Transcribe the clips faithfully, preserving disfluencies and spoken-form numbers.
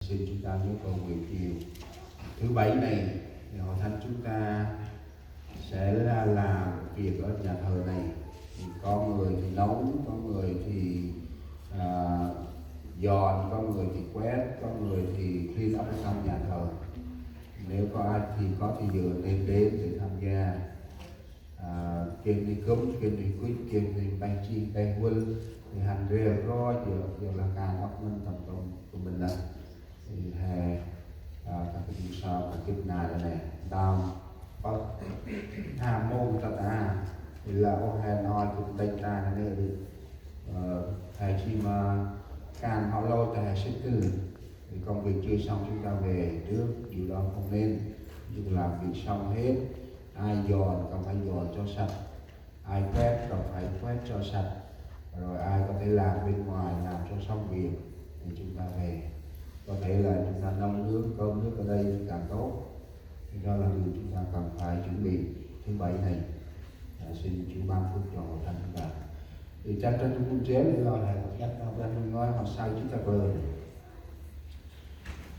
Xin chúng ta nhớ cầu nguyện chiều thứ bảy này, thì hội thánh chúng ta sẽ là làm việc ở nhà thờ này. Thì có người thì nấu, có người thì à, dọn, có người thì quét, có người thì clean up ở trong nhà thờ. Nếu có ai thì có thì giờ nên đến để tham gia. À, geh nuyh gŭm, geh nuyh gŭch, geh nuyh mpeh chih, mpeh vâl, nuyh hăn rêl ro, yơh, yơh lah kan ŏk ngăn tâm tông của mình lắm. Thì he, à, các cái ଜିନିଷ, các cái na đây này, đào, ơ, ha mông ta ta, thì là ô he nói cũng tên ta này, ờ, he chỉ mà can họ lâu ta he xích cư. Thì công việc chưa xong chúng ta về trước, điều đó không nên. Chúng ta làm việc xong hết, ai dọn còn phải dọn cho sạch, ai quét còn phải quét cho sạch, rồi ai có thể làm bên ngoài làm cho xong việc thì chúng ta về. Có thể là chúng ta nấu nướng, cơm nước ở đây càng tốt. Thì đó là điều chúng ta cần phải chuẩn bị thứ bảy này. À, xin Chúa ban phước cho hội thánh chúng ta. Thì chắc chắn chúng cũng chết rồi, hay một cách nào đó, mình nói họ sai chúng ta quên.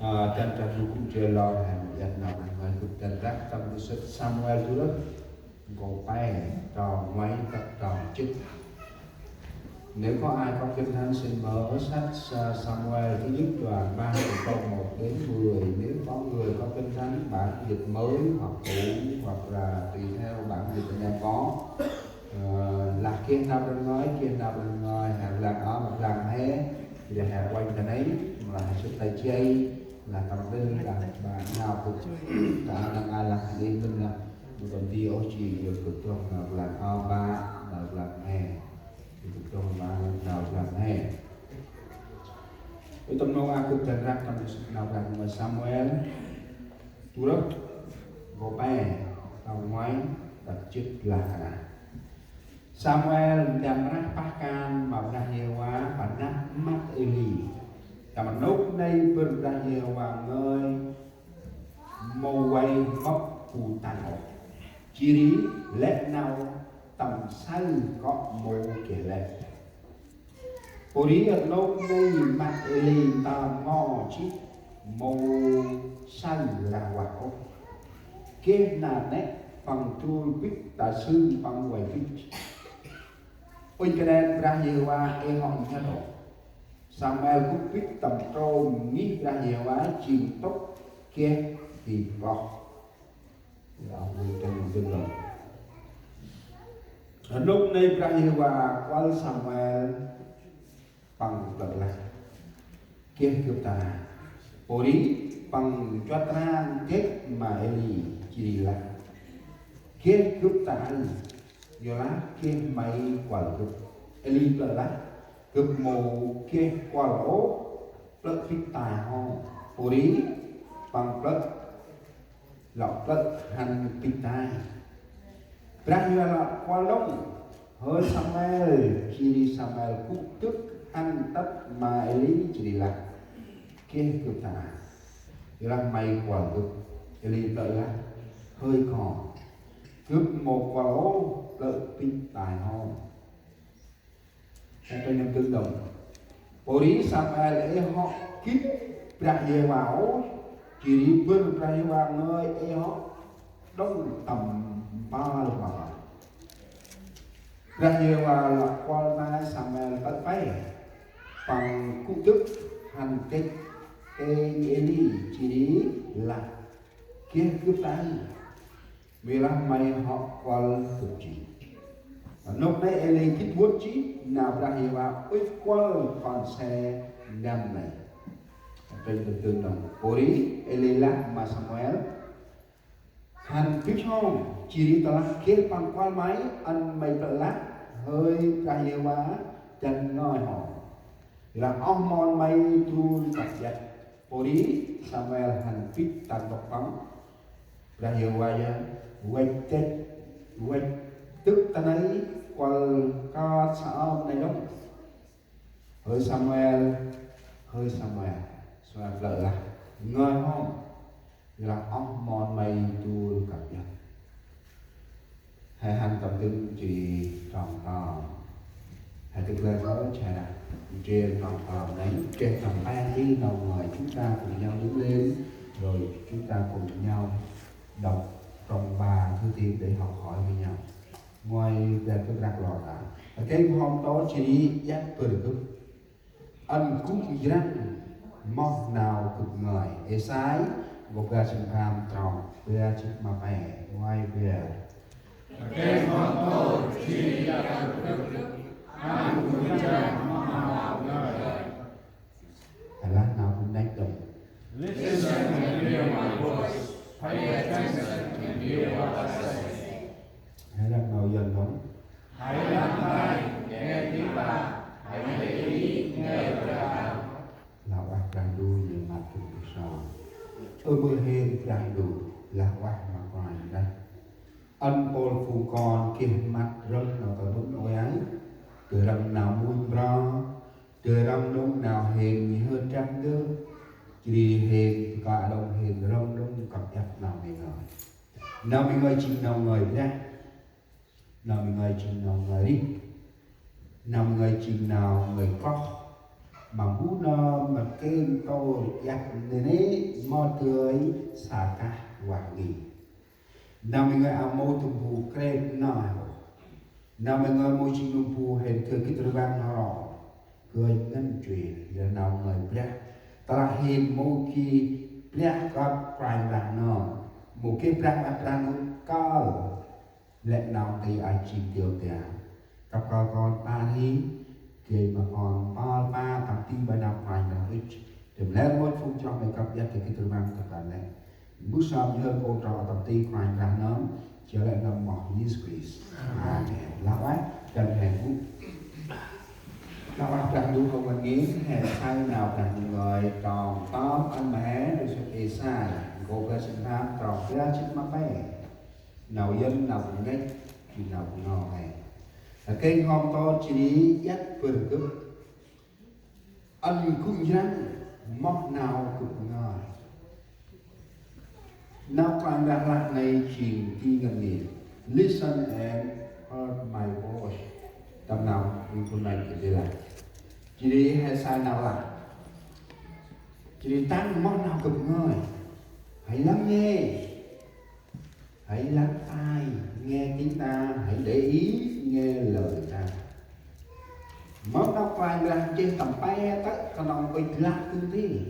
Ơ, jan trăk N'ho Gŭ Ndrel Lor he mâu jan nau Brah Ndu ngơi gŭ jan trăk tâm ndu sĭt Samuel du rơh, nkô̆ pe, trong ngoay tât trong jê̆t. Nếu có ai có Kinh Thánh xin mở sách Sa-, Samuel thứ nhất đoạn ba từ câu một đến mười. Nếu có người có Kinh Thánh bản dịch mới hoặc cũ hoặc là tùy theo bản dịch anh em có, Ơ, lah geh nau Brah Ndu ngơi, geh nau Brah Ndu ngơi, he blang ơ, he blang he, he uănh ta nây, lah he sŭt tay jay, lah tâm linh, lah ba nau gŭ, ta năng ai lah he mĭn lah, mâu tâm di ôh, jêh ri gŭ trong nau blang ơ ba, nau blang he, gŭ trong nau, nau blang he. Ơ, tâm nô a gŭ jan trăk tâm nau Brah Ndu ngơi Samuel du rơh, nkô̆ pe, trong ngoay tât jê̆t lah kơt nây. Samuel ndăm rah pah kan ma Brah Yêhôva, pah năp măt Êli. Tâm rnôk nây bơ̆r Brah Yêhôva ngơi mâu vay mâp bu tăng ôh. Jêh ri lĕ nau tâm saơ kŏ mâu geh lĕ. Pô ri, rnôk nây măt Êli ntơm ngo jêh, mâu saơ rah vah ôh. Geh nar nĕ păng dôl bĭt ta sưng păng vay bĭt. Uănh kơt Brah Yêhôva ê hŏ nhăt ôh. Samuel gŭ bĭt tâm trôm ngih Brah Yêhôva jêng tŭk geh bi kloh. Ơ, mâu dâng dâng lŏng. Rnôk nây Brah Yêhôva kuăl Samuel păng plơ̆ lah: Geh gâp ta nơh. Pô ri păng nchuăt rang gĭt ma Êli jêh ri lah: Geh gâp ta nơh, yorlah geh may kuăl gâp. Êli plơ̆ lah: Gâp mâu geh kuăl ôh, plơ̆ bĭt tay hŏm. Pô ri păng plơ̆, lŏ plơ̆ hăn bĭt tay. Brah Yêhôva lăp kuăl đŏng: Hơi Samuel. Jêh ri Samuel gŭ dâk hăn tât ma Êli jêh ri lah: Geh gâp ta nơh, yorlah may kuăl gâp. Êli plơ̆ lah: Hơi kon, gâp mâu kuăl ôh, plơ̆ bĭt tay hŏm. Hên ta nhŭm dâng đŏng. Pô ri Samuel ê hŏ gĭt Brah Yêhôva ôh, jêh ri bơ̆r Brah Yêhôva ngơi ê hŏ đŏng tâm mpơl ma păng. Brah Yêhôva lăp kuăl ma Samuel tât pe, păng gŭ dâk hăn gĭt kêng Êli jêh ri lah: Geh gâp ta nơh, yorlah may hŏ kuăl gâp jêh. Rnôk nây Êli gĭt vât jêh nau Brah Yêhôva ŭch kuăl kon se ndăm nây. Hên ta nhŭm dâng đŏng. Pô ri Êli lah ma Samuel: Hăn bĭch hŏm, jêh ri tơlah geh păng kuăl may, ăn may plơ̆ lah: Hơi Brah Yêhôva dăn ngơi hŏm, yorlah oh mon may dôl kăp iăt. Pô ri Samuel hăn bĭch ta ntŭk păng. Brah Yêhôva yơh văch dăch, văch dâk ta nây kuăl kơt saơm nây đŏng: Hơi Samuel, hơi Samuel. Samuel plơ̆ lah: Ngơi hŏm, yorlah oh mon may dôl kăp iăt. He hăn tâm dâng jêh ri trong tơm. He dâk lĕ rngôch, he lah: Trên toàn cầu này, trên toàn thế giới, nau ngơi chúng ta cùng nhau đứng lên, rồi chúng ta cùng nhau đọc trong ba thứ tiếng để học hỏi với nhau. Ngơi Brah Gâp rah lor đă. Kêng hôm tô jêh ri iăt bâr gâp: Ăn gŭ njrăng moh nau gâp ngơi. Êsai nkô̆ bar jât pham trong bar jât ma pe. Ngơi Brah. Kêng hôm tô jêh ri iăt bâr gâp: Ăn gŭ njrăng moh nau gâp ngơi. Alah nau gâp năch đŏng. Listen and hear my voice. Pay attention and hear what I say. Alah nau Yuăn đŏng. Hãy lắng tai, nghe tiếng ta, hãy để ý, nghe lời ta. Lah ueh Brah Ndu, jêng măt gâp ƀư son. Ơ mơ hên Brah Ndu, lah ueh ma Kôranh Brah. Ăn mpôl phung kon geh măt rơ̆ng nau tâm mŭt ôi ai. Geh rơ̆ng nau mŭnh mro. Geh rơ̆ng đŏng nau hên nhhơt drăp ndơ. Jêh ri hên bơh kơi đŏng, hên rơ̆ng đŏng kăp iăt nau mi ngơi. Nau mi ngơi jêng nau ngơi Brah. Nau mi ngơi jêng nau ngơi rêh. Nau mi ngơi jêng nau ngơi kloh. Ma bu nơm ma kêng tôr iăt nê nê mâu dơi sa kah vah ngih. Nau mi ngơi a mâu tơm bu krêp nau. Nau mi ngơi mâu jêng nơm bu hên geh gĭt rvăng n'ho ro. Geh ngăn jêh ri nau ngơi Brah. Tơlah hên mâu geh Brah kơp Kôranh Brah nơm. Mâu geh Brah ma Brah nơm kơl. Lĕ nau nti a jêng dơm dam. Kăp kơl kon ta ri, gay ma kon pâl pa tâm ti ƀă nau Kôranh Brah ŭch. Dơm lĕ rngôch phung chroh May kăp iăt gay gĭt rvăng tâm ban lĕ. Mbơh sơm nhhơr kôl trong tâm ti Kôranh Brah nơm, jêh lĕ nơm moh Yêsu Krist. Amen. Lah ueh, dăn hên gŭ. Lah ueh Brah Ndu hŏ ngăn ngên, hên say nau Brah Ndu ngơi trong tơm ăn ma he, dôl sŭt Êsai, nkô̆ bar jât pham trong bar jât ma pe. Nau Yuăn, nau Bunong, jêng nau Bunong he. Kêng hôm tô jêh ri iăt bâr gâp: Ăn gŭ njrăng moh nau gâp ngơi. Nau Kôranh Brah lah nây jêng di ngăn ngên. Listen and hear my voice. Tâm nau Bunong gay lah. Jêh ri he say nau lah. Jêh ri tăng moh nau gâp ngơi. Hãy lắng nghe. Hãy lắng tai, nghe tiếng ta, hãy để ý, nghe lời ta. Moh nau Kôranh Brah nchih tâm pe tơ̆ knŏng ŭch lah tơm ti.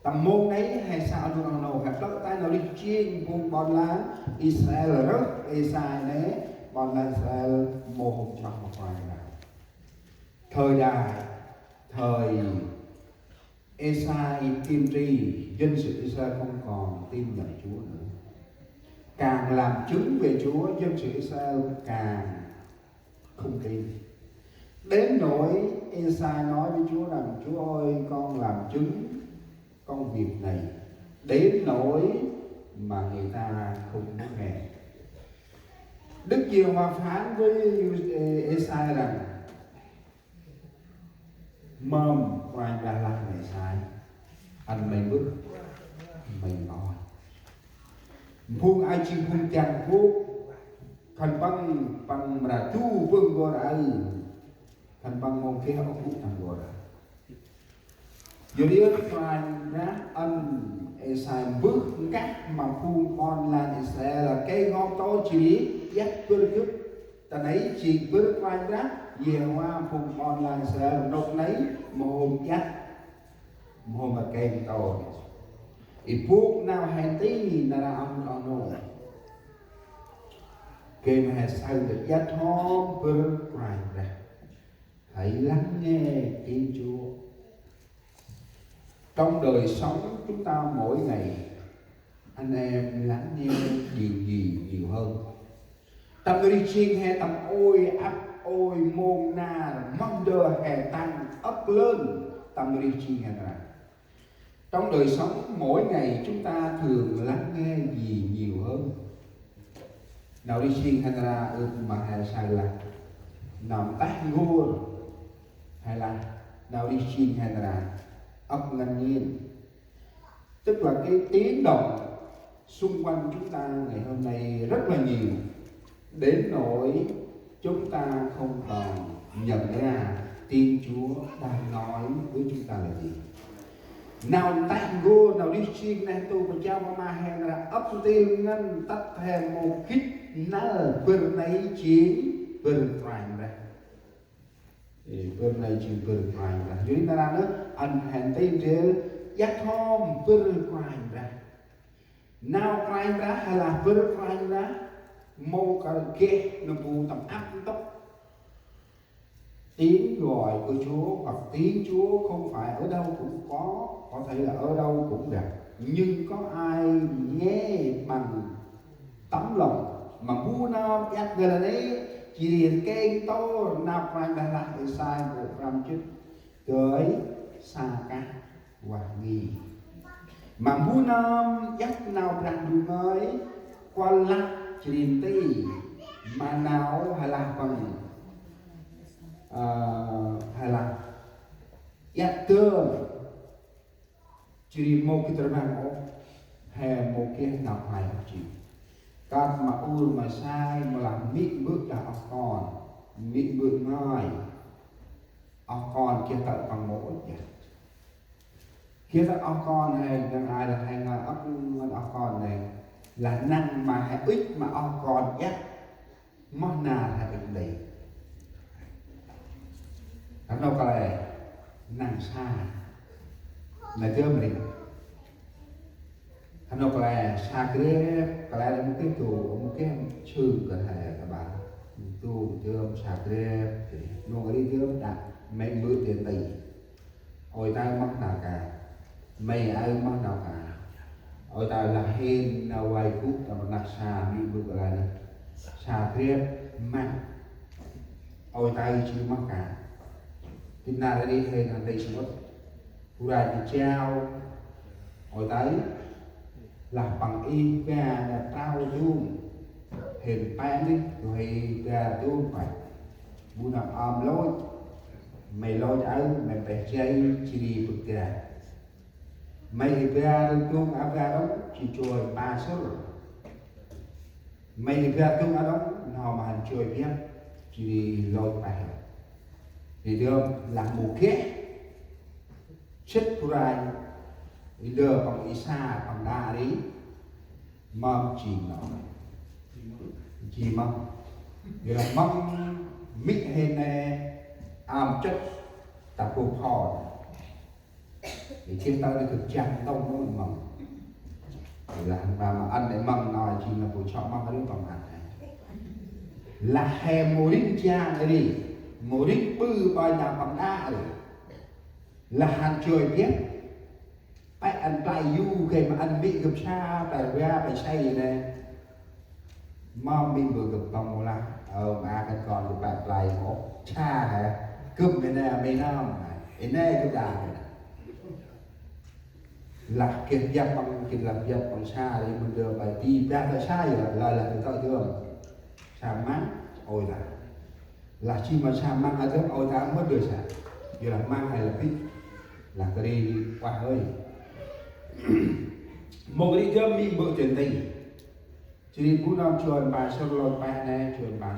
Tâm mông nây he say a nô a nô, he plơ̆ tay nau rêh jêng phung ƀon lan Israel rơh Êsai nê, ƀon lan Israel mâu hôm chroh ma Kôranh Brah. Thời đại, thời Êsai tiên tri, dân sự Israel không còn tin nhận Chúa nữa. Càng làm chứng về Chúa, dân sự Israel càng không tin. Đến nỗi Êsai nói với Chúa rằng: "Chúa ơi, con làm chứng công việc này." Đến nỗi mà người ta không muốn nghe. Đức Giê-hô-va phán với Ê-, Êsai rằng: Mơm Kôranh Brah lah ma Êsai: Ăn may mbơh, may ngơi. Phung ay jêng phung tiăng phung khân păng, păng mra du bơh n'gor aơ, khân păng mâu geh ôh gŭ ta n'gor aơ. Yor ri Kôranh Brah ăn Êsai mbơh nkah ma phung ƀon lan Israel, kêng hôm tô jêh ri iăt bâr gâp. Ta nây jêng bâr Kôranh Brah, Yêhôva phung ƀon lan Israel nôk nây mâu hôm iăt, mâu hôm ma kêng tô. I bôk nau he nti nar aơ oh nô. Kêng ma he say ta iăt hŏm bâr Kôranh Brah. Hãy lắng nghe tiếng Chúa. Trong đời sống chúng ta mỗi ngày, anh em lắng nghe điều gì nhiều hơn? Tâm rêh jêng he tâm ôi ăp ôi mông nar, moh ndơ he tăng âk lơn, tâm rêh jêng he nra. Trong đời sống mỗi ngày chúng ta thường lắng nghe gì nhiều hơn? Nau rêh jêng he nra ưp ma he say lah nau mtah n'gor, hay là nau rêh jêng he nra âk ngăn ngên. Tức là cái tiếng động xung quanh chúng ta ngày hôm nay rất là nhiều, đến nỗi chúng ta không còn nhận ra Tiếng Chúa đang nói với chúng ta là gì? Nau nti n'gor, nau rêh jêng neh ntu pachao ma he nơh, ăp ntil ngăn tât he mâu gĭt năl bâr nây jêng bâr Kôranh Brah. Ê, bâr nây jêng bâr Kôranh Brah. Yor ri nar aơ nơh, ăn he nti ndrel, iăt hom bâr Kôranh Brah. Nau Kôranh Brah hay là bâr Kôranh Brah, mâu geh nơh bu tâm ăp ntŭk. Tiếng gọi của Chúa hoặc tiếng Chúa không phải ở đâu cũng có, có thể là ở đâu cũng gặp. Nhưng có ai nghe bằng tấm lòng, ma bu nơm iăt ndơ lah nê, jêh ri kêng tôr nau Kôranh Brah lah, Êsai nkô̆ prăm jê̆t: Đới xa cách và nghe. Ma bu nơm iăt nau Brah Ndu ngơi, kuăl lah jêh ri nti ma nau hay lah păng, ơ, hay lah iăt dơm, jêh ri mâu gĭt rvăng ôh, he mâu geh nau khlay ôh jêng. Kơt ma ur ma sai, mâu lah mê̆ bơ̆ đah oh kon, mê̆ bơ̆ ngơi, oh kon geh tơ̆ păng mâu ŭch dja. Geh tơ̆ oh kon he, năng ai lah he ngơi ăp ngăn oh kon he, lah năng ma he ŭch ma oh kon iăt, moh nar he ŭch nti. Hăn nau kăl e, năng sa, nau dơm ri. Hăn nau kăl e sa krêp, kăl e mâu geh du, mâu geh sưng kơ he kơ ba. Du dơm sa krêp, nông ri dơm đă, mê̆ bơ̆ dên nti. Ôi ta moh nau ka, mê̆ aơ moh nau ka. Ôi ta lah hên nau vay gŭ tâm rnăk sa, mê̆ bơ̆ kăl e nơh. Sa krêp măng. Ôi ta jêng moh ka. Gĭt nar ri hên hăn nti samƀŭt. Kôranh jao. Ôi ta lah păng ih ba nơh trao dŭm. Hên pe nơh, du huê ih ba dŭm pe. Bu nơm ơm lôch. Mê̆ lôch aơ, mê̆ peh jay, jêh ri bơ̆ ga. Mê̆ ih ba dŭm a ba đŏng, jêh joi mpa sŭr. Mê̆ ih ba dŭm a đŏng, nơh ma hăn joi biăp, jêh ri lôch peh. Ri dơm lah mâu geh sĭt Kôranh, ih ndơ păng Êsa păng đă ri, mâm jêng nơh. Jêng mâm. Ri lah mâm mê̆ hên nê, ơm chŭt, ta bu phôn. Ri geh tơ̆ nê gâp jăk ntŭng nô mâm. Ri lah ba ma ăn nê mâm nơh jêng nơh bu chŏ mâm ri păng ăn nê. Lah he mâu rĭm jang ri, mâu rĭm ƀư ƀơi nau păng đă ri. Lah hăn joi biăp. Pe ăn play yu gay ma ăn mê̆ gâp sa, play rvê, play say nê. Mâm mê̆ bơ̆ gâp păng mâu lah, ơ, ma kăn kon gâp pe play mâu. Sa he, gâp mê̆ nê, mê̆ nơm, ê nê gâp đă. Lah geh biăp păng, geh lah biăp păng sa, ri mâu ndơ ƀai ti, biăp tơ̆ sa yơh, lah lah tơ̆ dơm. Sa măng, ôi ta. Lah jêng ma sa măng a dơm, ôi ta mâu ndơ sa. Yơh lah măng he lah bĭt. Lah kơt ri, ueh hơi. Mâu kơt ri dơm mê̆ bơ̆ dên nti. Jêh ri bu nơm joi mpa sŭr lôch peh nê, joi mpa